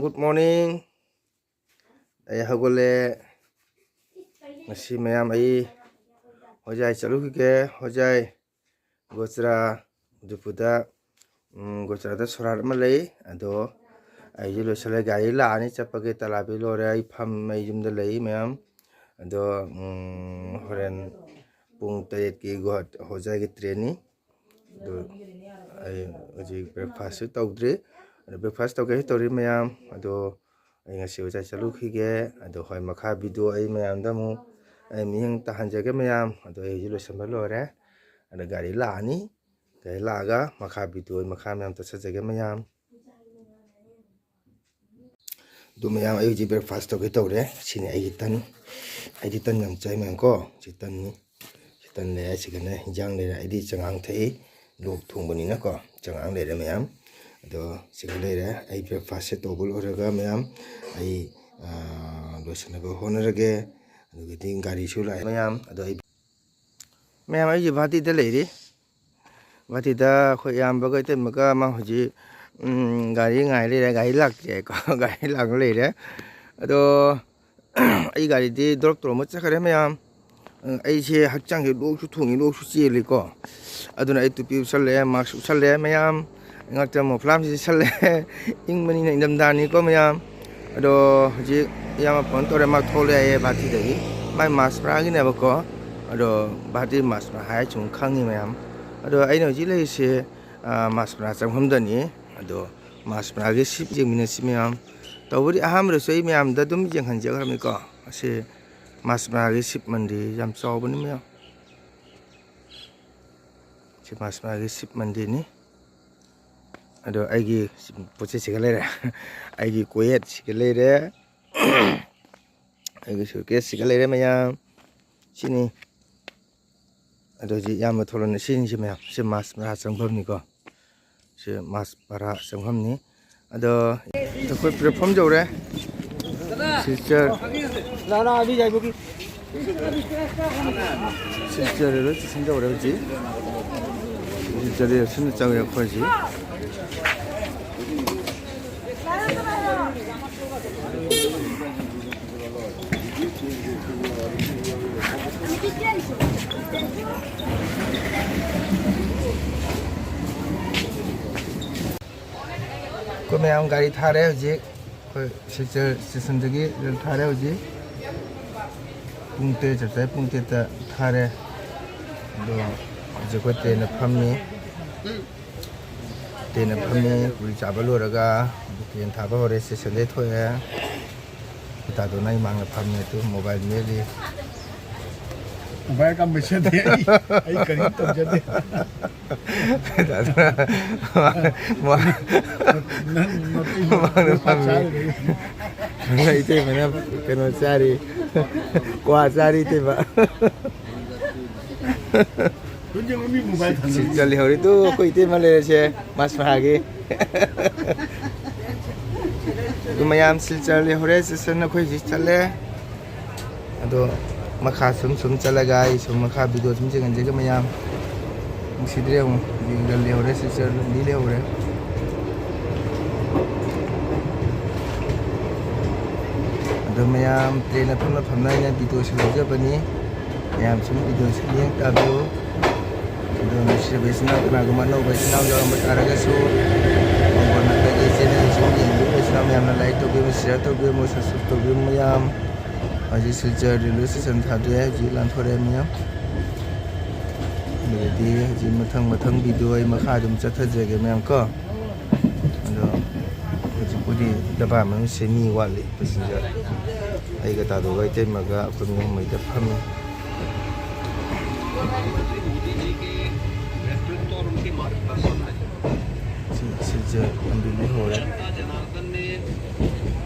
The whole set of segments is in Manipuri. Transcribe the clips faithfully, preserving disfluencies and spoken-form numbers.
Good morning. ꯑꯩ ꯍꯧꯒꯠꯂꯦ꯫ ꯉꯁꯤ ꯃꯌꯥꯝ ꯑꯩ ꯍꯣꯖꯥꯏ ꯆꯠꯂꯨꯈꯤꯒꯦ꯫ ꯍꯣꯖꯥꯏ ꯒꯣꯆꯔꯥ ꯎꯗꯨꯄꯨꯗ, ꯎꯝ, ꯒꯣꯆꯔꯥꯗ ꯁꯣꯔꯥꯠ ꯑꯃ ꯂꯩ꯫ ꯑꯗꯣ ꯑꯩꯁꯨ ꯂꯣꯏꯁꯤꯜꯂꯦ꯫ ꯒꯥꯔꯤ ꯂꯥꯛꯑꯅꯤ ꯆꯠꯄꯒꯤ, ꯇꯂꯥꯕꯤ ꯂꯣꯏꯔꯦ꯫ ꯑꯩ ꯐꯝ, ꯑꯩ ꯌꯨꯝꯗ ꯂꯩ ꯃꯌꯥꯝ꯫ ꯑꯗꯣ, ꯎꯝ, ꯍꯣꯔꯦꯟ ꯄꯨꯡ ꯇꯔꯦꯠꯀꯤ ꯒꯨꯍꯥ-, ꯍꯣꯖꯥꯏꯒꯤ ꯇ꯭ꯔꯦꯟꯅꯤ꯫ ꯑꯗꯨ ꯑꯩ ꯍꯧꯖꯤꯛ ꯕ꯭ꯔꯦꯛꯐꯥꯁꯁꯨ ꯇꯧꯗ꯭ꯔꯤ꯫ ꯑꯗꯨ ꯕ꯭ꯔꯦꯛꯐꯥꯁ ꯇꯧꯒꯦꯁꯨ ꯇꯧꯔꯤ ꯃꯌꯥꯝ꯫ ꯑꯗꯣ ꯑꯩ ꯉꯁꯤ ꯍꯣꯖꯥꯏ ꯆꯠꯂꯨꯈꯤꯒꯦ꯫ ꯑꯗꯣ ꯍꯣꯏ, ꯃꯈꯥ ꯚꯤꯗꯤꯑꯣ ꯑꯩ ꯃꯌꯥꯝꯗ ꯑꯃꯨꯛ ꯑꯩ ꯃꯤꯠꯌꯦꯡ ꯇꯥꯍꯟꯖꯒꯦ ꯃꯌꯥꯝ꯫ ꯑꯗꯣ ꯑꯩ ꯍꯧꯖꯤꯛ ꯂꯣꯏꯁꯤꯟꯕ ꯂꯣꯏꯔꯦ꯫ ꯑꯗꯣ ꯒꯥꯔꯤ ꯂꯥꯛꯑꯅꯤ꯫ ꯒꯥꯔꯤ ꯂꯥꯛꯑꯒ ꯃꯈꯥ ꯚꯤꯗꯤꯑꯣ ꯑꯩ ꯃꯈꯥ ꯃꯌꯥꯝ ꯇꯠꯆꯖꯒꯦ ꯃꯌꯥꯝ꯫ ꯑꯗꯨ ꯃꯌꯥꯝ, ꯑꯩ ꯍꯧꯖꯤꯛ ꯕ꯭ꯔꯦꯛꯐꯥꯁ ꯇꯧꯒꯦ ꯇꯧꯔꯦ꯫ ꯁꯤꯅꯤ ꯑꯩꯒꯤ ꯇꯟ꯫ ꯑꯩꯗꯤ ꯇꯟ ꯌꯥꯝ ꯆꯥꯏ ꯃꯌꯥꯝ ꯀꯣ꯫ ꯁꯤ ꯇꯟꯅꯤ꯫ ꯁꯤ ꯇꯟ ꯂꯩꯔꯦ, ꯁꯤꯒꯅ ꯍꯤꯟꯖꯥꯡ ꯂꯩꯔꯦ꯫ ꯑꯩꯗꯤ ꯆꯉꯥꯡ ꯊꯛꯏ, ꯂꯣꯛ ꯊꯨꯡꯕꯅꯤꯅꯀꯣ꯫ ꯆꯉꯥꯡ ꯂꯩꯔꯦ ꯃꯌꯥꯝ꯫ ꯑꯗꯣ ꯁꯤꯒ ꯂꯩꯔꯦ꯫ ꯑꯩ ꯕ꯭ꯔꯦꯛꯐꯥꯁꯁꯦ ꯇꯧꯕ ꯂꯣꯏꯔꯒ ꯃꯌꯥꯝ, ꯑꯩ, ꯑꯥ, ꯂꯣꯏꯁꯤꯟꯅꯕ ꯍꯣꯠꯅꯔꯒꯦ꯫ ꯑꯗꯨꯒꯗꯤ ꯒꯥꯔꯤꯁꯨ ꯂꯥꯛꯑꯦ ꯃꯌꯥꯝ꯫ ꯑꯗꯣ ꯑꯩ, ꯃꯌꯥꯝ, ꯑꯩꯁꯦ ꯚꯥꯇꯤꯗ ꯂꯩꯔꯤ꯫ ꯚꯥꯇꯤꯗ ꯑꯩꯈꯣꯏ ꯏꯌꯥꯝꯕꯒ ꯏꯇꯩꯃꯒ ꯑꯃ ꯍꯧꯖꯤꯛ, ꯎꯝ, ꯒꯥꯔꯤ ꯉꯥꯏ ꯂꯩꯔꯦ꯫ ꯒꯥꯔꯤ ꯂꯥꯛꯇ꯭ꯔꯦꯀꯣ꯫ ꯒꯥꯔꯤ ꯂꯥꯛꯄ ꯂꯩꯔꯦ꯫ ꯑꯗꯣ ꯑꯩ ꯒꯥꯔꯤꯗꯤ ꯗ꯭ꯔꯣꯞ ꯇꯧꯔꯝꯃ ꯆꯠꯈ꯭ꯔꯦ ꯃꯌꯥꯝ꯫ ꯑꯩꯁꯦ ꯍꯛꯆꯥꯡꯁꯦ ꯂꯣꯛꯁꯨ ꯊꯨꯡꯉꯤ, ꯂꯣꯛꯁꯨ ꯆꯦꯜꯂꯤꯀꯣ꯫ ꯑꯗꯨꯅ ꯑꯩ ꯇꯨꯄꯤ ꯎꯞꯁꯜꯂꯦ, ꯃꯥꯛꯁ ꯎꯞꯁꯜꯂꯦ ꯃꯌꯥꯝ꯫ ꯉꯛꯇ ꯃꯣꯐ꯭ꯂꯥꯝꯁꯤ ꯁꯜꯂꯦ꯫ ꯏꯪꯕꯅꯤꯅ ꯏꯪꯊꯝꯊꯥꯅꯤꯀꯣ ꯃꯌꯥꯝ꯫ ꯑꯗꯣ ꯍꯧꯖꯤꯛ ꯏꯌꯥꯝꯕ ꯐꯣꯟ ꯇꯧꯔꯦ, ꯃꯥ ꯊꯣꯛꯂꯛꯑꯦ ꯍꯥꯏꯌꯦ ꯚꯥꯇꯤꯗꯒꯤ꯫ ꯃꯥꯏ ꯃꯥꯁꯄꯔꯥꯒꯤꯅꯦꯕꯀꯣ꯫ ꯑꯗꯣ ꯚꯥꯇꯤ ꯃꯥꯁꯄꯔꯥ ꯍꯥꯏ ꯁꯨꯝ ꯈꯪꯉꯤ ꯃꯌꯥꯝ꯫ ꯑꯗꯣ ꯑꯩꯅ ꯍꯧꯖꯤꯛ ꯂꯩꯔꯤꯁꯦ, ꯑ, ꯃꯥꯁꯄꯔꯥ ꯆꯪꯐꯝꯗꯅꯤ꯫ ꯑꯗꯣ ꯃꯥꯁꯄꯔꯥꯒꯤ ꯁꯤꯞ ꯌꯦꯡꯃꯤꯟꯅꯁꯤ ꯃꯌꯥꯝ꯫ ꯇꯧꯕꯗꯤ ꯑꯍꯥꯟꯕꯗꯁꯨ ꯑꯩ ꯃꯌꯥꯝꯗ ꯑꯗꯨꯝ ꯌꯦꯡꯍꯟꯖꯈ꯭ꯔꯕꯅꯤꯀꯣ꯫ ꯑꯁꯤ ꯃꯥꯁꯄꯔꯥꯒꯤ ꯁꯤꯞ ꯃꯟꯗꯤꯔ ꯌꯥꯝ ꯆꯥꯎꯕꯅꯤ ꯃꯌꯥꯝ꯫ ꯁꯤ ꯃꯥꯁꯄꯔꯥꯒꯤ ꯁꯤꯞ ꯃꯟꯗꯤꯔꯅꯤ꯫ ꯑꯗꯣ ꯑꯩꯒꯤ ꯄꯣꯠ ꯆꯩꯁꯤꯒ ꯂꯩꯔꯦ꯫ ꯑꯩꯒꯤ ꯀꯣꯌꯦꯠꯁꯤꯒ ꯂꯩꯔꯦ꯫ ꯑꯩꯒꯤ ꯁꯨꯠꯀꯦꯁꯁꯤꯒ ꯂꯩꯔꯦ ꯃꯌꯥꯝ꯫ ꯁꯤꯅꯤ꯫ ꯑꯗꯣ ꯍꯧꯖꯤꯛ ꯏꯌꯥꯝꯕ ꯊꯣꯛꯂꯛꯑꯅꯤ꯫ ꯁꯤꯅꯤ ꯁꯤ ꯃꯌꯥꯝ꯫ ꯁꯤ ꯃꯥꯁꯄꯔꯥ ꯆꯪꯐꯝꯅꯤꯀꯣ꯫ ꯁꯤ ꯃꯥꯁꯄꯔꯥ ꯆꯪꯐꯝꯅꯤ꯫ ꯑꯗꯣ ꯑꯩꯈꯣꯏ ꯄ꯭ꯂꯦꯠꯐꯣꯝ ꯌꯧꯔꯦ꯫ ꯁꯤꯜꯆꯔ, ꯁꯤꯜꯆꯔ ꯔꯦꯜꯋꯦ ꯁ꯭ꯇꯦꯁꯟ ꯌꯧꯔꯦ ꯍꯧꯖꯤꯛ꯫ ꯁꯤꯜꯆꯔ ꯁꯤꯗ ꯆꯪꯉꯦ ꯑꯩꯈꯣꯏ ꯍꯧꯖꯤꯛ꯫ ꯑꯩꯈꯣꯏ ꯃꯌꯥꯝ ꯒꯥꯔꯤ ꯊꯥꯔꯦ ꯍꯧꯖꯤꯛ꯫ ꯑꯩꯈꯣꯏ ꯁꯤꯜꯆꯔ ꯁ꯭ꯇꯦꯁꯟꯗꯒꯤ ꯔꯦꯜ ꯊꯥꯔꯦ ꯍꯧꯖꯤꯛ꯫ ꯄꯨꯡ ꯇꯔꯦꯠ ꯆꯞ ꯆꯥꯏ, ꯄꯨꯡ ꯇꯔꯦꯠꯇ ꯊꯥꯔꯦ꯫ ꯑꯗꯣ ꯍꯧꯖꯤꯛ ꯑꯩꯈꯣꯏ ꯇ꯭ꯔꯦꯟꯗ ꯐꯝꯃꯤ꯫ ꯇ꯭ꯔꯦꯟꯗ ꯐꯝꯃꯤ, ꯄꯨꯔꯤ ꯆꯥꯕ ꯂꯣꯏꯔꯒ ꯇ꯭ꯔꯦꯟ ꯊꯥꯕ ꯍꯧꯔꯦ, ꯁ꯭ꯇꯦꯁꯟꯗꯩ ꯊꯣꯛꯑꯦ꯫ ꯇꯥꯗꯣꯅ ꯑꯩ ꯃꯥꯡꯗ ꯐꯝꯃꯦ, ꯑꯗꯨ ꯃꯣꯕꯥꯏꯜ ꯃꯦꯠꯂꯤ꯫ ꯃꯣꯕꯥꯏꯜ ꯀꯝꯕꯩ ꯁꯦꯠꯇꯦ ꯑꯩ, ꯑꯩ ꯀꯔꯤꯝ ꯇꯧꯖꯗꯦ꯫ ꯇꯥꯗꯣꯅ ꯃꯥ-, ꯅꯪ ꯅꯇꯩ ꯃꯥꯡꯗ ꯐꯝꯃꯤ꯫ ꯆꯥꯔꯤꯕꯩ꯫ ꯏꯇꯩꯃꯅ ꯀꯩꯅꯣ ꯆꯥꯔꯤ, ꯀ꯭ꯋꯥ ꯆꯥꯔꯤ ꯏꯇꯩꯃ꯫ ꯁꯤꯜꯆꯔ ꯂꯩꯍꯧꯔꯤꯗꯨ ꯑꯩꯈꯣꯏ ꯏꯇꯩꯃ ꯂꯩꯔꯁꯦ, ꯃꯥꯁ ꯃꯍꯥꯒꯤ꯫ ꯑꯗꯨ ꯃꯌꯥꯝ ꯁꯤꯜꯆꯔ ꯂꯩꯍꯧꯔꯦ, ꯁꯤꯜꯆꯔꯅ ꯑꯩꯈꯣꯏ ꯍꯧꯖꯤꯛ ꯆꯠꯂꯦ꯫ ꯑꯗꯣ ꯃꯈꯥ ꯁꯨꯝ ꯁꯨꯝ ꯆꯠꯂꯒ ꯑꯩ ꯁꯨꯝ ꯃꯈꯥ ꯚꯤꯗꯤꯑꯣ ꯁꯨꯝ ꯌꯦꯡꯍꯟꯖꯒꯦ ꯃꯌꯥꯝ꯫ ꯅꯨꯡꯁꯤꯗ꯭ꯔꯦ ꯑꯃꯨꯛ, ꯌꯦꯡꯗ ꯂꯩꯍꯧꯔꯦ, ꯁꯤꯜꯆꯔ ꯂꯝꯕꯤ ꯂꯩꯍꯧꯔꯦ꯫ ꯑꯗꯣ ꯃꯌꯥꯝ ꯇ꯭ꯔꯦꯟꯗ ꯐꯝꯅ ꯐꯝꯅ ꯑꯩꯅ ꯚꯤꯗꯤꯑꯣꯁꯤ ꯂꯧꯖꯕꯅꯤ꯫ ꯃꯌꯥꯝ ꯁꯨꯝ ꯚꯤꯗꯤꯑꯣꯁꯤ ꯌꯦꯡ ꯇꯥꯕꯤꯌꯨ꯫ ꯑꯗꯣ ꯅꯨꯡꯁꯤꯔꯕ ꯏꯆꯤꯟ ꯏꯅꯥꯎ, ꯀꯅꯥꯒꯨꯝꯕ ꯑꯅꯧꯕ ꯏꯆꯤꯟ ꯏꯅꯥꯎ ꯌꯥꯎꯔꯝꯕ ꯇꯥꯔꯒꯁꯨ, ꯅꯝꯕꯔ ꯅꯠꯇ꯭ꯔꯒ ꯆꯦꯅꯦꯜ ꯁꯨꯝ ꯌꯦꯡꯕꯤꯕ ꯏꯆꯤꯟ ꯏꯅꯥꯎ ꯃꯌꯥꯝꯅ ꯂꯥꯏꯛ ꯇꯧꯕꯤꯌꯨ, ꯁꯤꯌꯔ ꯇꯧꯕꯤꯌꯨ, ꯁꯕꯁꯀ꯭ꯔꯥꯏꯕ ꯇꯧꯕꯤꯌꯨ ꯃꯌꯥꯝ꯫ ꯍꯧꯖꯤꯛ ꯁꯤꯜꯆꯔ ꯔꯦꯜꯋꯦ ꯁ꯭ꯇꯦꯁꯟ ꯊꯥꯗꯣꯛꯑꯦ, ꯍꯧꯖꯤꯛ ꯂꯥꯟꯊꯣꯔꯛꯑꯦ ꯃꯌꯥꯝ꯫ ꯑꯗꯨꯗꯤ ꯍꯧꯖꯤꯛ ꯃꯊꯪ ꯃꯊꯪ ꯚꯤꯗꯤꯑꯣ ꯑꯩ ꯃꯈꯥ ꯑꯗꯨꯝ ꯆꯠꯊꯖꯔꯒꯦ ꯃꯌꯥꯝ ꯀꯣ꯫ ꯑꯗꯣ ꯍꯧꯖꯤꯛꯄꯨꯗꯤ ꯗꯕꯥ ꯃꯅꯨꯡꯁꯦ ꯃꯤ ꯋꯥꯠꯂꯤ, ꯄꯦꯁꯦꯟꯖꯔ꯫ ꯑꯩꯒ ꯇꯥꯗꯣꯒ ꯏꯇꯩꯃꯒ ꯑꯩꯈꯣꯏ ꯃꯤ ꯑꯍꯨꯝ ꯃꯔꯤꯗ ꯐꯝꯃꯤ꯫ ꯁꯤ, ꯁꯤꯁꯦ ꯂꯝꯕꯤ ꯂꯣꯏ ꯍꯧꯔꯦ꯫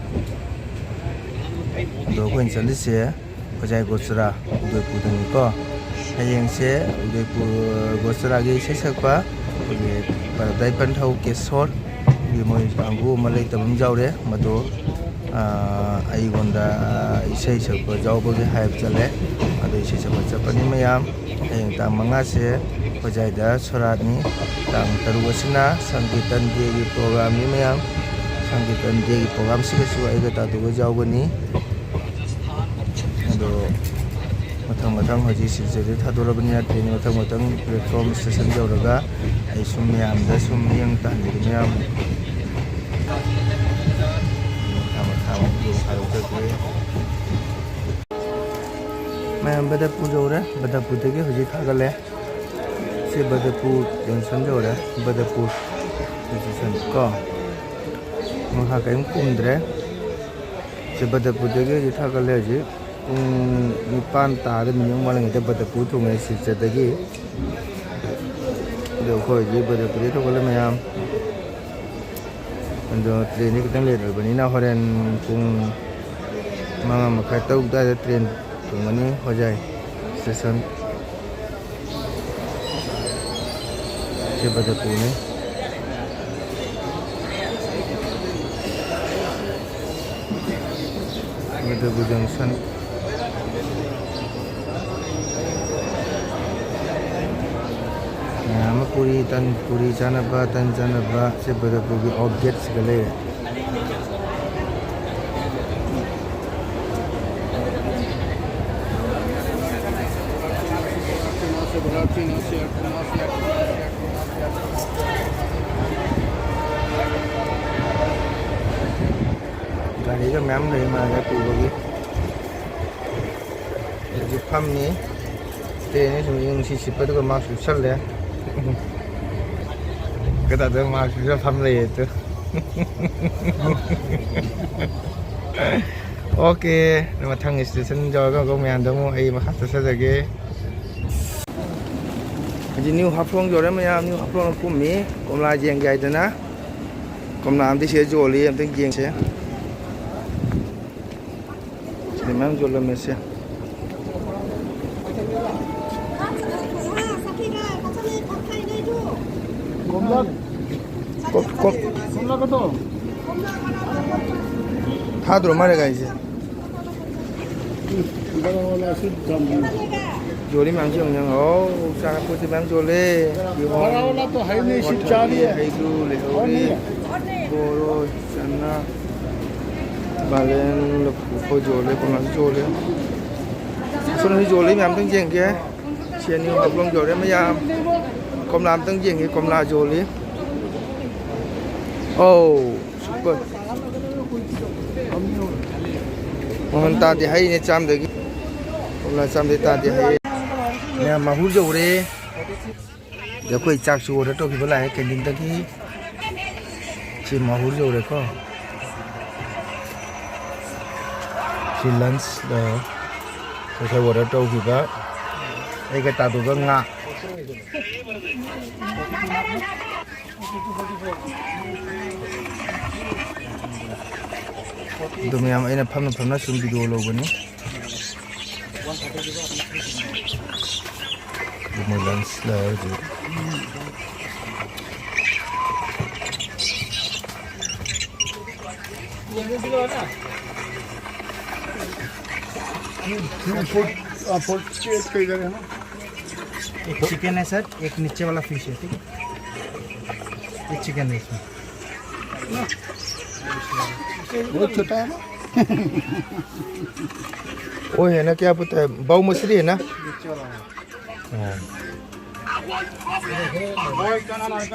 ꯑꯗꯣ ꯑꯩꯈꯣꯏꯅ ꯆꯠꯂꯤꯁꯦ ꯍꯣꯖꯥꯏ ꯒꯣꯆꯔꯥ, ꯎꯗꯣꯏꯄꯨꯔꯗꯅꯤꯀꯣ꯫ ꯍꯌꯦꯡꯁꯦ ꯎꯗꯣꯏꯄꯨꯔ ꯒꯣꯆꯔꯥꯒꯤ ꯏꯁꯩ ꯁꯛꯄ ꯑꯩꯈꯣꯏꯒꯤ ꯄꯔꯗꯥꯏ ꯄꯟꯊꯧ ꯀꯦꯁꯣꯔꯒꯤ ꯃꯣꯏ ꯀꯥꯡꯕꯨ ꯑꯃ ꯂꯩꯇꯕ ꯑꯃ ꯌꯥꯎꯔꯦ꯫ ꯃꯗꯨ, ꯑꯥ, ꯑꯩꯉꯣꯟꯗ ꯏꯁꯩ ꯁꯛꯄ ꯌꯥꯎꯕꯒꯤ ꯍꯥꯏꯕ ꯆꯠꯂꯦ꯫ ꯑꯗꯣ ꯏꯁꯩ ꯁꯛꯄ ꯆꯠꯄꯅꯤ ꯃꯌꯥꯝ꯫ ꯍꯌꯦꯡ ꯇꯥꯡ ꯃꯉꯥꯁꯦ ꯍꯣꯖꯥꯏꯗ ꯁꯣꯔꯥꯠꯅꯤ꯫ ꯇꯥꯡ ꯇꯔꯨꯛ ꯑꯁꯤꯅ ꯁꯪꯀꯤꯔꯇꯟ ꯗꯦꯒꯤ ꯄ꯭ꯔꯣꯒ꯭ꯔꯥꯝꯅꯤ ꯃꯌꯥꯝ꯫ ꯁꯪꯀꯤꯔꯇꯟ ꯗꯦꯒꯤ ꯄ꯭ꯔꯣꯒ꯭ꯔꯥꯝꯁꯤꯗꯁꯨ ꯑꯩꯒ ꯇꯥꯗꯨꯒ ꯌꯥꯎꯒꯅꯤ꯫ ꯑꯗꯣ ꯃꯊꯪ ꯃꯊꯪ ꯍꯧꯖꯤꯛ ꯁꯤꯜꯆꯔꯗꯒꯤ ꯊꯥꯗꯣꯔꯛꯑꯕꯅꯤꯅ ꯇ꯭ꯔꯦꯟ ꯃꯊꯪ ꯃꯊꯪ platform station ꯌꯧꯔꯒ ꯑꯩ ꯁꯨꯝ ꯃꯌꯥꯝꯗ ꯁꯨꯝ ꯃꯤꯠꯌꯦꯡ ꯇꯥꯍꯟꯕꯤꯒꯦ ꯃꯌꯥꯝ꯫ ꯃꯊꯥ ꯃꯊꯥ ꯑꯃꯨꯛ ꯌꯦꯡ ꯊꯥꯗꯣꯛꯆꯒꯦ꯫ ꯃꯌꯥꯝ ꯕꯗꯔꯄꯨꯔ ꯌꯧꯔꯦ꯫ ꯕꯗꯔꯄꯨꯔꯗꯒꯤ ꯍꯧꯖꯤꯛ ꯊꯥꯒꯠꯂꯦ꯫ ꯁꯤ ꯕꯗꯔꯄꯨꯔ junction ꯌꯧꯔꯦ꯫ ꯕꯗꯔꯄꯨꯔ junction ꯀꯣ꯫ ꯃꯈꯥ ꯀꯔꯤꯝ ꯀꯨꯝꯗ꯭ꯔꯦ꯫ ꯁꯤ ꯕꯗꯔꯄꯨꯔꯗꯒꯤ ꯍꯧꯖꯤꯛ ꯊꯥꯒꯠꯂꯦ꯫ ꯍꯧꯖꯤꯛ ꯄꯨꯡ ꯅꯤꯄꯥꯟ ꯇꯥꯔꯦ, ꯃꯤꯅꯤꯠ ꯑꯃ ꯋꯥꯠꯂꯤꯉꯩꯗ ꯕꯗꯔꯄꯨꯔ ꯊꯨꯡꯉꯦ ꯁꯤꯜꯆꯔꯗꯒꯤ꯫ ꯑꯗꯣ ꯑꯩꯈꯣꯏ ꯍꯧꯖꯤꯛ ꯕꯗꯔꯄꯨꯔꯗꯒꯤ ꯊꯣꯛꯒꯠꯂꯦ ꯃꯌꯥꯝ꯫ ꯑꯗꯣ ꯇ꯭ꯔꯦꯟꯁꯦ ꯈꯤꯇꯪ late ꯑꯣꯏꯕꯅꯤꯅ ꯍꯣꯔꯦꯟ ꯄꯨꯡ ꯃꯉꯥ ꯃꯈꯥꯏ, ꯇꯔꯨꯛ ꯑꯗꯨꯋꯥꯏꯗ ꯇ꯭ꯔꯦꯟ ꯊꯨꯡꯒꯅꯤ ꯍꯣꯖꯥꯏ station꯫ ꯁꯤ ꯕꯗꯔꯄꯨꯔꯅꯤ꯫ ꯕꯗꯔꯄꯨꯔ junction꯫ ꯃꯌꯥꯝ ꯑꯃ ꯄꯨꯔꯤ, ꯇꯟ, ꯄꯨꯔꯤ ꯆꯥꯅꯕ, ꯇꯟ ꯆꯥꯅꯕ ꯁꯤ ꯕꯗꯔꯄꯨꯔꯒꯤ out gateꯁꯤꯗ ꯂꯩꯔꯦ꯫ ꯒꯥꯔꯤꯒ ꯃꯌꯥꯝ ꯂꯩ ꯃꯥꯜꯂꯦ ꯄꯨꯕꯒꯤ꯫ ꯍꯧꯖꯤꯛ ꯐꯝꯃꯤ꯫ ꯇ꯭ꯔꯦꯟꯁꯤ ꯁꯨꯝ ꯏꯪ ꯅꯨꯡꯁꯤꯠ ꯁꯤꯠꯄꯗꯨꯒ mask ꯎꯞꯁꯜꯂꯦ꯫ ꯀꯗꯥꯏꯗ mask ꯎꯞꯁꯜꯂ ꯐꯝ ꯂꯩꯌꯦ ꯑꯗꯨ꯫ Okay, ꯃꯊꯪ station ꯌꯧꯔꯒ ꯑꯃꯨꯛ ꯃꯌꯥꯝꯗ ꯑꯃꯨꯛ ꯑꯩ ꯃꯈꯥ ꯆꯠꯆꯖꯒꯦ꯫ ꯍꯧꯖꯤꯛ ꯅ꯭ꯌꯨ ꯍꯥꯐꯂꯣꯡ ꯌꯧꯔꯦ ꯃꯌꯥꯝ, ꯅ꯭ꯌꯨ ꯍꯥꯐꯂꯣꯡꯗ ꯀꯨꯝꯃꯤ꯫ ꯀꯣꯝꯂꯥ ꯌꯦꯡꯒꯦ ꯍꯥꯏꯗꯅ꯫ ꯀꯣꯝꯂꯥ ꯑꯃꯗꯤ ꯁꯤꯗ ꯌꯣꯜꯂꯤ, ꯑꯝꯇꯪ ꯌꯦꯡꯁꯦ꯫ ꯁꯤꯗ ꯃꯌꯥꯝ ꯌꯣꯜꯂꯝꯃꯦꯁꯦ꯫ ꯀꯣꯝꯂꯥ, ꯀꯣ-, ꯀꯣ-, ꯊꯥꯗ꯭ꯔꯣ ꯃꯥꯅ ꯒꯥꯔꯤꯁꯦ? ꯌꯣꯜꯂꯤ ꯃꯌꯥꯝꯁꯦ ꯌꯦꯡꯉꯨ, ꯌꯦꯡꯉꯨ꯫ ꯑꯧ, ꯆꯥꯅꯄꯣꯠꯁꯦ ꯃꯌꯥꯝ ꯌꯣꯜꯂꯦ꯫ ꯀꯤꯍꯣꯝ, ꯕꯔꯥ ꯋꯥꯂꯥ ꯇꯣ ꯍꯥꯏꯅꯦ, ꯁꯤ ꯆꯥꯔꯤ ꯍꯩ꯫ ꯍꯩꯀ꯭ꯔꯨ, ꯂꯩꯍꯧꯔꯤ꯫ ꯕꯣꯔꯣꯏ, ꯆꯅꯥ, ꯃꯥꯏꯔꯦꯟ, ꯂꯐꯨ ꯌꯣꯜꯂꯦ, ꯀꯣꯝꯂꯥꯁꯨ ꯌꯣꯜꯂꯦ꯫ ꯑꯁꯣꯝꯗꯁꯨ ꯌꯣꯜꯂꯤ ꯃꯌꯥꯝ ꯑꯝꯇꯪ ꯌꯦꯡꯒꯦ꯫ ꯁꯦꯅꯤꯌꯨ ꯍꯥꯞꯂꯣꯝ ꯌꯣꯜꯂꯦ ꯃꯌꯥꯝ꯫ ꯀꯣꯝꯂꯥ ꯑꯝꯇꯪ ꯌꯦꯡꯒꯦ, ꯀꯣꯝꯂꯥ ꯌꯣꯜꯂꯤ꯫ ꯑꯧ, ꯁꯨꯄꯔ꯫ ꯃꯃꯜ ꯇꯥꯗꯦ ꯍꯥꯏꯔꯤꯅꯦ, ꯆꯥꯝꯗꯒꯤ꯫ ꯀꯣꯝꯂꯥ ꯆꯥꯝꯗꯒꯤ ꯇꯥꯗꯦ ꯍꯥꯏꯌꯦ꯫ ꯃꯌꯥꯝ ꯃꯍꯨꯔ ꯌꯧꯔꯦ꯫ ꯑꯗ ꯑꯩꯈꯣꯏ ꯆꯥꯛꯁꯨ order ꯇꯧꯈꯤꯕ ꯂꯥꯛꯑꯦ canteen ꯗꯒꯤ꯫ ꯁꯤ ꯃꯍꯨꯔ ꯌꯧꯔꯦꯀꯣ꯫ ꯁꯤ lunch, ꯑ, ꯉꯁꯥꯏ order ꯇꯧꯈꯤꯕ ꯑꯩꯒ ꯇꯥꯗꯨꯒ ꯉꯥ꯫ ꯑꯗꯨ ꯃꯌꯥꯝ ꯑꯩꯅ ꯐꯝꯅ ꯐꯝꯅ ꯁꯨꯝ video ꯂꯧꯕꯅꯤ꯫ ꯑꯗꯨ ꯃꯣꯏ lunch ꯂꯥꯛꯑꯦ ꯍꯧꯖꯤꯛ꯫ एक चिकन है सर, एक नीचे वाला फिश है, ठीक है? एक चिकन है इसमें। बहुत छोटा है ना। वो है ना, क्या बोलता है, बाऊ मछली है ना? नीचे वाला है। ꯑꯣ꯫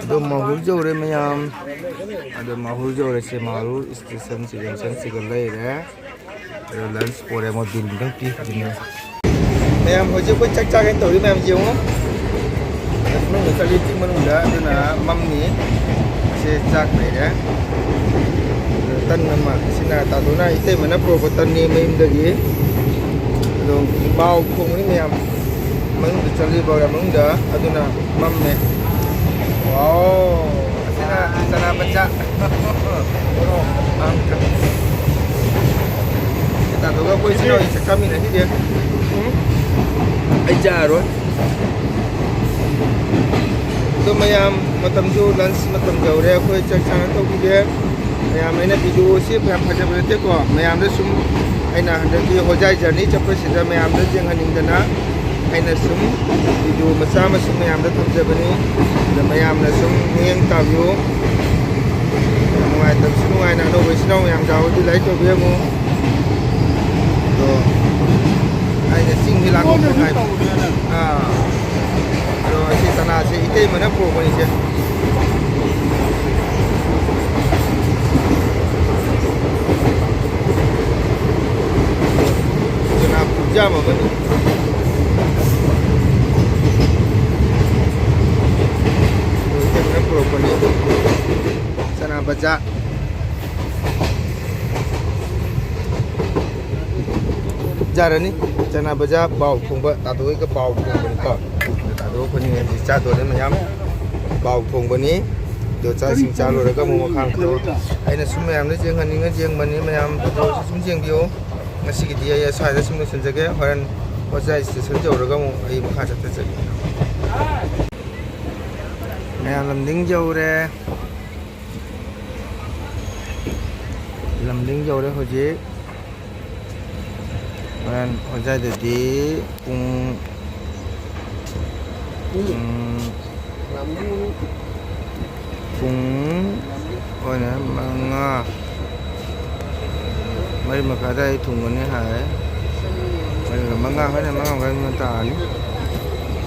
ꯑꯗꯣ ꯃꯍꯨꯔ ꯌꯧꯔꯦ ꯃꯌꯥꯝ꯫ ꯑꯗꯣ ꯃꯍꯨꯔ ꯌꯧꯔꯦ, ꯁꯦ ꯃꯍꯨꯔ ꯁ꯭ꯇꯦꯁꯟꯁꯤꯗ ꯁ꯭ꯇꯦꯁꯟꯁꯤꯒ ꯂꯩꯔꯦ꯫ ꯑꯗꯣ lunch ꯄꯣꯔꯦ, ꯃꯣꯏ bill ꯑꯝꯇꯪ ꯄꯤꯈꯤꯗꯣꯏꯅꯦ꯫ ꯃꯌꯥꯝ ꯍꯧꯖꯤꯛ ꯑꯩꯈꯣꯏ ꯆꯥꯛ ꯆꯥꯒꯦꯅ ꯇꯧꯔꯤ ꯃꯌꯥꯝ ꯌꯦꯡꯉꯨ꯫ ꯃꯅꯨꯡꯗ ꯆꯠꯂꯤ ꯆꯤꯡ ꯃꯅꯨꯡꯗ, ꯑꯗꯨꯅ ꯃꯝꯃꯤ꯫ ꯁꯦ ꯆꯥꯛ ꯂꯩꯔꯦ꯫ ꯑꯗꯨ ꯇꯟ ꯑꯃ, ꯁꯤꯅ ꯇꯥꯗꯣꯅ ꯏꯇꯩꯃꯅ ꯄꯨꯔꯛꯄ ꯇꯟꯅꯤ ꯃꯌꯨꯝꯗꯒꯤ꯫ ꯑꯗꯣ ꯄꯥꯎ ꯈꯣꯡꯕꯅꯤ ꯃꯌꯥꯝ꯫ ꯃꯅꯨꯡꯗ ꯆꯠꯂꯤꯕ ꯃꯅꯨꯡꯗ, ꯑꯗꯨꯅ ꯃꯝꯃꯦ꯫ ꯋꯥꯎ! ꯑꯁꯤꯅ ꯆꯅꯥ ꯃꯆꯥ꯫ ꯇꯥꯗꯣꯒ ꯑꯩꯈꯣꯏ ꯏꯆꯤꯟ ꯏꯅꯥꯎ ꯆꯥꯛ ꯆꯥꯃꯤꯟꯅꯈꯤꯒꯦ꯫ ꯎꯝ? ꯑꯩ ꯆꯥꯔꯣꯏ꯫ ꯑꯗꯣ ꯃꯌꯥꯝ, ꯃꯇꯝꯁꯨ lunch ꯃꯇꯝ ꯌꯧꯔꯦ, ꯑꯩꯈꯣꯏ ꯆꯥꯛ ꯆꯥꯅ ꯇꯧꯈꯤꯒꯦ꯫ ꯃꯌꯥꯝ, ꯑꯩꯅ video ꯁꯤ ꯌꯥꯝ ꯐꯖꯕ ꯅꯠꯇꯦꯀꯣ, ꯃꯌꯥꯝꯗ ꯁꯨꯝ ꯑꯩꯅ ꯍꯟꯗꯛꯀꯤ ꯍꯣꯖꯥꯏ journey ꯆꯠꯄꯁꯤꯗ ꯃꯌꯥꯝꯗ ꯌꯦꯡꯍꯟꯅꯤꯡꯗꯅ ꯑꯩꯅ ꯁꯨꯝ video ꯃꯆꯥ ꯑꯃ ꯁꯨꯝ ꯃꯌꯥꯝꯗ ꯊꯝꯖꯕꯅꯤ꯫ ꯑꯗ ꯃꯌꯥꯝꯅ ꯁꯨꯝ ꯃꯤꯠꯌꯦꯡ ꯇꯥꯕꯤꯌꯨ꯫ ꯅꯨꯡꯉꯥꯏꯇꯕꯁꯨ ꯅꯨꯡꯉꯥꯏꯅ ꯑꯅꯧꯕ ꯏꯆꯤꯟ ꯏꯅꯥꯎ ꯃꯌꯥꯝ ꯌꯥꯎꯔꯗꯤ like ꯇꯧꯕꯤꯔꯝꯃꯨ꯫ ꯑꯗꯣ ꯑꯩꯅ ꯆꯤꯡꯁꯤ ꯂꯥꯛꯄ ꯍꯥꯏꯕ꯫ ꯑꯥ꯫ ꯑꯗꯣ ꯑꯁꯤ ꯆꯅꯥꯁꯦ ꯏꯇꯩꯃꯅ ꯄꯨꯔꯛꯄꯅꯤꯁꯦ꯫ ꯆꯅꯥ ꯈꯨꯌꯥꯝ ꯑꯃꯅꯤ꯫ ꯏꯇꯩꯃꯅ ꯄꯨꯔꯛꯄꯅꯤ꯫ ꯆꯅꯥ ꯕꯖꯥ꯫ ꯌꯥꯔꯅꯤ꯫ ꯆꯅꯥ ꯕꯖꯥ ꯕꯥꯎ ꯊꯣꯡꯕ, ꯇꯥꯗꯣ ꯍꯣꯏꯒ ꯕꯥꯎ ꯊꯣꯡꯕꯅꯤꯀꯣ꯫ ꯇꯥꯗꯣ ꯑꯩꯈꯣꯏꯅꯤ ꯍꯧꯖꯤꯛ ꯆꯥꯗꯣꯔꯦ ꯃꯌꯥꯝ꯫ ꯕꯥꯎ ꯊꯣꯡꯕꯅꯤ꯫ ꯑꯗꯣ ꯆꯥꯛ ꯏꯁꯤꯡ ꯆꯥ ꯂꯣꯏꯔꯒ ꯑꯃꯨꯛ ꯃꯈꯥ ꯊꯣꯛꯑꯣ꯫ ꯑꯩꯅ ꯁꯨꯝ ꯃꯌꯥꯝꯗ ꯌꯦꯡꯍꯟꯅꯤꯡꯉ ꯌꯦꯡꯕꯅꯤ, ꯃꯌꯥꯝ ꯚꯤꯗꯤꯑꯣꯁꯤ ꯁꯨꯝ ꯌꯦꯡꯕꯤꯌꯨ꯫ ꯉꯁꯤꯒꯤꯗꯤ ꯑꯩ ꯑꯁ꯭ꯋꯥꯏꯗ ꯁꯨꯝ ꯂꯣꯏꯁꯤꯟꯖꯒꯦ꯫ ꯍꯣꯔꯦꯟ ꯍꯣꯖꯥꯏ ꯁ꯭ꯇꯦꯁꯟ ꯌꯧꯔꯒ ꯑꯃꯨꯛ ꯑꯩ ꯃꯈꯥ ꯆꯠꯊꯖꯒꯦ꯫ ꯃꯌꯥꯝ ꯂꯝꯗꯤꯡ ꯌꯧꯔꯦ꯫ ꯂꯝꯗꯤꯡ ꯌꯧꯔꯦ ꯍꯧꯖꯤꯛ꯫ ꯍꯣꯔꯦꯟ ꯍꯣꯖꯥꯏꯗꯗꯤ ꯄꯨꯡ, ꯄꯨꯡ, ꯄꯨꯡ ꯍꯣꯔꯦꯟ ꯃꯉꯥ, ꯃꯔꯤ ꯃꯈꯥꯏ ꯑꯗꯥꯏꯗ ꯊꯨꯡꯒꯅꯤ ꯍꯥꯏ꯫ ꯃꯔꯤ ꯃꯈꯥꯏ, ꯃꯉꯥ, ꯍꯣꯔꯦꯟ ꯃꯉꯥ ꯃꯈꯥꯏ ꯇꯥꯔꯅꯤ꯫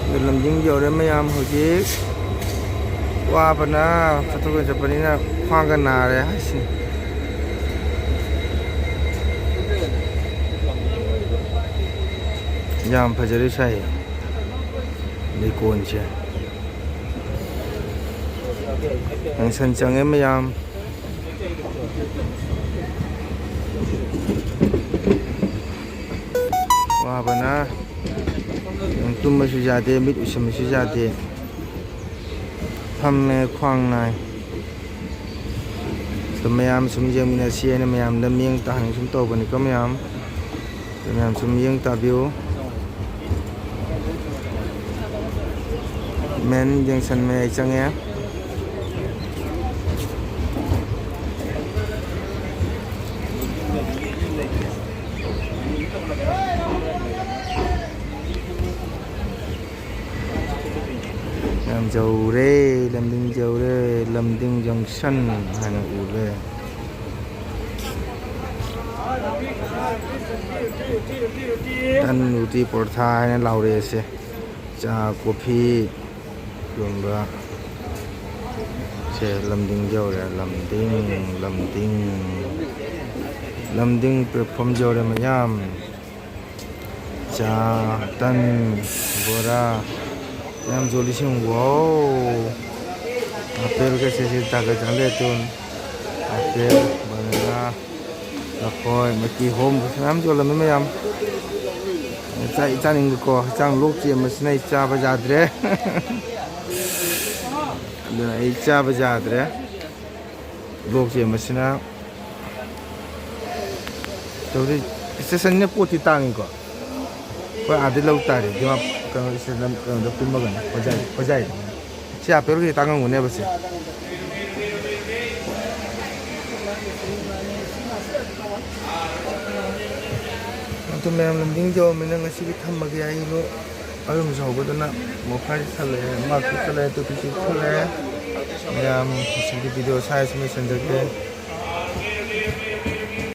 ꯑꯗꯨ ꯂꯝꯗꯤꯡ ꯌꯧꯔꯦ ꯃꯌꯥꯝ ꯍꯧꯖꯤꯛ꯫ ꯋꯥꯕꯅ ꯆꯠꯊꯣꯛ ꯆꯠꯄꯅꯤꯅ ꯈ꯭ꯋꯥꯡꯒ ꯅꯥꯔꯦ ꯍꯥꯏꯁꯤꯅꯤ꯫ ꯌꯥꯝ ꯐꯖꯔꯦ ꯁꯥꯏ ꯂꯩꯀꯣꯜꯁꯦ꯫ ꯌꯥꯡꯁꯟ ꯆꯪꯉꯦ ꯃꯌꯥꯝ꯫ ꯋꯥꯕꯅ ꯇꯨꯝꯕꯁꯨ ꯌꯥꯗꯦ, ꯃꯤꯠ ꯎꯏꯁꯟꯕꯁꯨ ꯌꯥꯗꯦ꯫ ꯐꯝꯃꯦ, ꯈ꯭ꯋꯥꯡ ꯅꯥꯏ꯫ ꯑꯗꯣ ꯃꯌꯥꯝ ꯁꯨꯝ ꯌꯦꯡꯃꯤꯟꯅꯁꯤ ꯍꯥꯏꯅ ꯃꯌꯥꯝꯗ ꯃꯤꯠꯌꯦꯡ ꯇꯥꯍꯟꯒꯦ ꯁꯨꯝ ꯇꯧꯕꯅꯤꯀꯣ ꯃꯌꯥꯝ꯫ ꯑꯗꯣ ꯃꯌꯥꯝ ꯁꯨꯝ ꯃꯤꯠꯌꯦꯡ ꯇꯥꯕꯤꯌꯨ꯫ ꯃꯦꯟ ꯌꯦꯡꯁꯟ ꯃꯌꯥꯏ ꯆꯪꯉꯦ꯫ ꯌꯥꯝ ꯌꯧꯔꯦ, ꯂꯝꯗꯤꯡ ꯌꯧꯔꯦ, ꯂꯝꯗꯤꯡ ꯖꯪꯁꯟ ꯍꯥꯏꯅ ꯎꯔꯦ꯫ ꯇꯟ, ꯔꯨꯇꯤ, ꯄꯣꯔꯊꯥ ꯍꯥꯏꯅ ꯂꯥꯎꯔꯛꯑꯦꯁꯦ꯫ ꯆꯥ, ꯀꯣꯐꯤ ꯌꯣꯟꯕ꯫ ꯁꯦ, ꯂꯝꯗꯤꯡ ꯌꯧꯔꯦ꯫ ꯂꯝꯗꯤꯡ, ꯂꯝꯗꯤꯡ, ꯂꯝꯗꯤꯡ platform ꯌꯧꯔꯦ ꯃꯌꯥꯝ꯫ ꯆꯥ, ꯇꯟ, ꯕꯣꯔꯥ ꯃꯌꯥꯝ ꯌꯣꯜꯂꯤꯁꯤꯡ꯫ ꯋꯥꯎ! ꯑꯄꯦꯜꯒꯁꯦ ꯁꯤ ꯇꯥꯒ ꯆꯥꯡꯂꯦ ꯇꯨꯟ꯫ ꯑꯄꯦꯜ, ꯕꯅꯥꯅꯥ, ꯂꯐꯣꯏ, ꯃꯩꯀꯤ ꯍꯣꯝ ꯃꯌꯥꯝ ꯌꯣꯜꯂꯝꯃꯤ ꯃꯌꯥꯝ꯫ ꯆꯥ-, ꯆꯥꯅꯤꯡꯕꯀꯣ, ꯍꯛꯆꯥꯡ ꯂꯣꯛ ꯆꯦꯟꯕꯁꯤꯅ ꯑꯩ ꯆꯥꯕ ꯌꯥꯗ꯭ꯔꯦ꯫ ꯑꯗꯨꯅ ꯑꯩ ꯆꯥꯕ ꯌꯥꯗ꯭ꯔꯦ꯫ ꯂꯣꯛ ꯆꯦꯟꯕꯁꯤꯅ꯫ ꯇꯧꯗꯣꯏ ꯏꯁꯇꯦꯁꯟꯁꯤꯅ ꯄꯣꯠꯇꯤ ꯇꯥꯡꯉꯤꯀꯣ꯫ ꯑꯩꯈꯣꯏ ꯑꯥꯗꯩ ꯂꯧ ꯇꯥꯔꯦ꯫ ꯗꯤꯃꯥ-, ꯀꯩꯅꯣ, ꯏꯁꯇꯦꯁꯟ ꯀꯩꯅꯣꯗ ꯀꯨꯝꯃꯒꯅꯤ꯫ ꯍꯣꯖꯥꯏ, ꯍꯣꯖꯥꯏꯗ꯫ ꯁꯤ ꯑꯄꯦꯜꯒꯤ ꯇꯥꯡꯉꯝꯒꯅꯦꯕ ꯁꯦ꯫ ꯑꯗꯨ ꯃꯌꯥꯝ ꯂꯝꯗꯤꯡ ꯌꯧꯔꯝꯃꯤꯅ ꯉꯁꯤꯒꯤ ꯊꯝꯃꯒꯦ꯫ ꯑꯩ ꯂꯣ-, ꯑꯔꯨꯝꯁꯨ ꯍꯧꯒꯗꯅ ꯃꯣꯐꯥꯏ ꯆꯠꯂꯛꯑꯦ, ꯃꯥꯛꯁꯨ ꯆꯠꯂꯛꯑꯦ, ꯇꯨꯄꯤꯁꯨ ꯆꯠꯂꯛꯑꯦ꯫ ꯃꯌꯥꯝ ꯉꯁꯤꯒꯤ video ꯁ꯭ꯋꯥꯏꯁꯤ ꯂꯣꯏꯁꯤꯟꯖꯒꯦ꯫